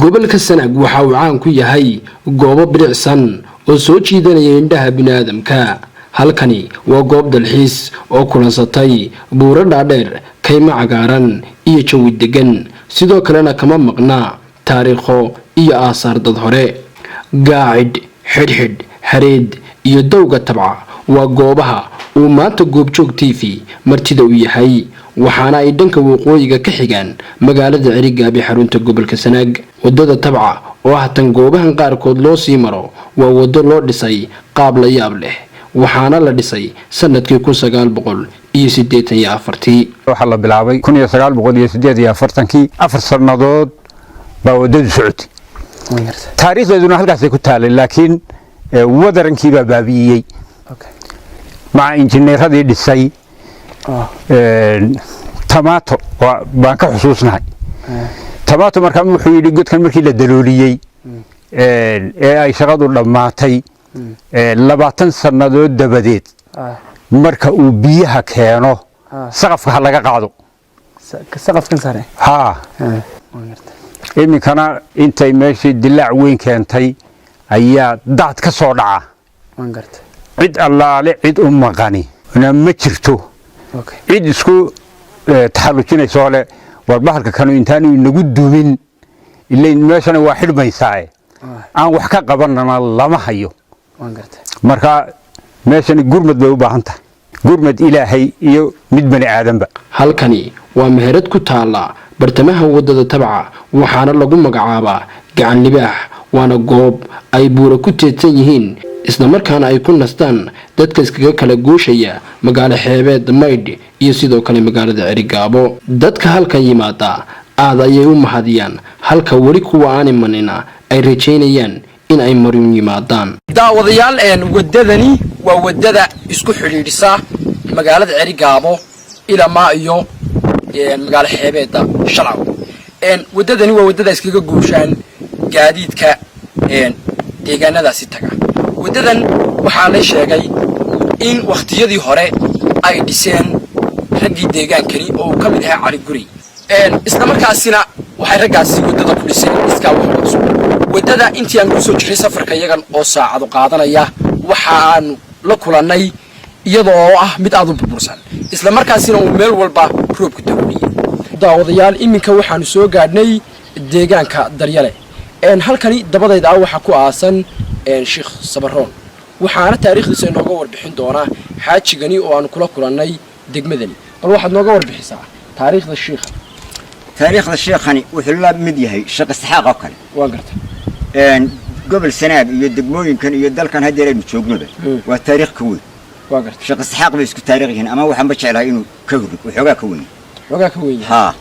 Gobolka Sanaag waxa uu caan ku yahay goobo bilicsan oo soo jiidanaya indhaha biniaadamka. Halkani waa goob dalxiis oo kulansatay buuro dhaadheer, kaymo cagaaran iyo jawi degan. Sidoo kalena kama maqna taariikho iyo aasaar dad hore. Gaacidh, Xidhxidh, Hareed iyo Dowga Tabca waa goobaha uu maanta Goobjoog TV martida u yahay, waxaana ay dhanka waqooyiga ka xigaan magaalada Cerigaabi, xarunta gobolka Sanaag. Wadada Tabca oo ah tan goobahan qaarkood loo sii maro waa wado loo dhisay qaab la yaab leh, waxaana la dhisay sanadkii 1984-tii. Waxaa la bilaabay 1948-kii. 4 sannadood baa waddadu socotay, taariikhdeeduna halkaasay ku taalay, laakiin wadarankii baa baabi'iyey maca injineeradii dhisay. Tamato baan ka xusuusnahay. Tamato markaa wuxuu yidhi, godkan markii la dalooliyey ee ay shaqadu dhammaatay, 20 sannadood dabadeed marka uu biyaha keeno, saqafka ha laga qaado. Haa, iminkana intay meeshii dilaac weyn keentay ayaa daad ka soo dhaca. Cid allaale cid u maqani na ma jirto, cid isku taxallujinaysoo leh war bahalka kanu intaanu inagu dumin, ilayn meeshana waa xidhmaysaae, aan wax ka qabanana lama hayo. Marka meeshani gurmad bay u baahan tahay, gurmad Ilaahay iyo mid bani aadanba. Halkani waa meherad ku taala bartamaha wadada Tabca, waxaana lagu magacaabaa Gacan Libaax, waana goob ay buura ku teedsan yihiin, islamarkaana ay ku nastaan dadka iskaga kala gooshaya magaalo xeebeed Maydh iyo sidoo kale magaalada Cerigaabo. Dadka halkan yimaada aad ayay u mahadiyaan, halka weli kuwa aan imanina ay rajaynayaan in ay marin yimaadaan. Daawadayaal, wadadani waa wadada isku xidhiidhisa magaalada Cerigaabo ilamaa iyo magaalo xeebeeda Shalaw. Wadadani waa wadada iskaga gooshaan gaadiidka deegaanadaasi taga. Wadadan waxaa la sheegay in wakhtiyadii hore ay dhiseen raggii deegaankani oo uu ka mid ahaa Cali Guri, isla markaasina waxay raggaasi waddada ku dhiseen iskaa wax qabso. Waddada intii aan kusoo jiray safarka iyagan oo saacado qaadanaya, waxa aanu la kulannay iyadoo oo ah mid aad u burbursan, isla markaasina uu meel walba roobku dabooliyey. Daawadayaal, iminka waxaanu soo gaadhnay deegaanka Daryale. Halkani dabadayda ah waxaa ku aasan Sheekh Sabaroon, waxaana taariikhdiisa inooga warbixin doonaa xaajigani oo aanu kula kulannay degmadani. Bal waxaad nooga warbixisaa taariikhda shiikha. Taariikhda sheekhani wuxuu la mid yahay Sheekh Isxaaq oo kale. Waan garta. Gobol Sanaag iyo degmooyinkan iyo dalkan haddeer aynu joognoba waa taariikh ka weyn. Waa garta. Sheekh Isxaaq bay isku taariikh yihiin, ama waxaan ba jeclahay inuu ka hurri waxoogaa ka weyn. Xoogaa ka weyn yahay. Haa.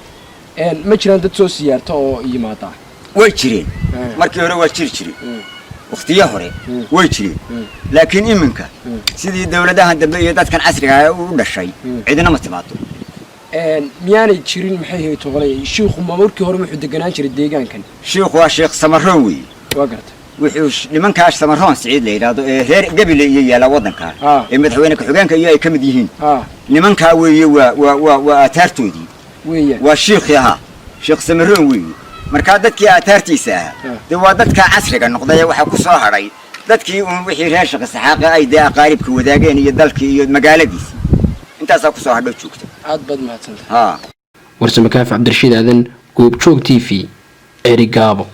Ma jiraan dad soo siyaarta oo yimaada? Way jireen. Markii hore waa jiri jireen, wakhtiyo hore way jireen, laakiin iminka sidii dawladahan dambe iyo dadkan casriga ah u dhashay, cidina ma timaado. Miyaanay jirin? Maxay ahayd toqolay, shiikhu ma markii hore wuxuu deganaan jiray deegaankan? Shiikhu waa Sheekh Samaroon weeye. Waa garta. Wuxuu nimankaas Samaroon Siciid la yidhaahdo ee reer Gebile iyo yaalla waddanka ee madaxweyne ku-xigeenka iyo ay ka mid yihiin, nimankaa weeye. Waa aataartoodii. Waa shiikhii ahaa, Sheekh Samaroon weeye. Markaa dadkii aataartiisa ahaa dee waa dadkaa casriga noqday. Waxaa ku soo hadhay dadkii uun wixii reer Sheekh Isxaaqe ay dee aqaaribka wadaageen iyo dalkii iyo magaaladiisii, intaasaa kusoo hadho joogta. Aad baad mahadsantahay. Haa. Warsame Kaafi Cabdirashiid Aadan, Goobjoog TV, Cerigaabo.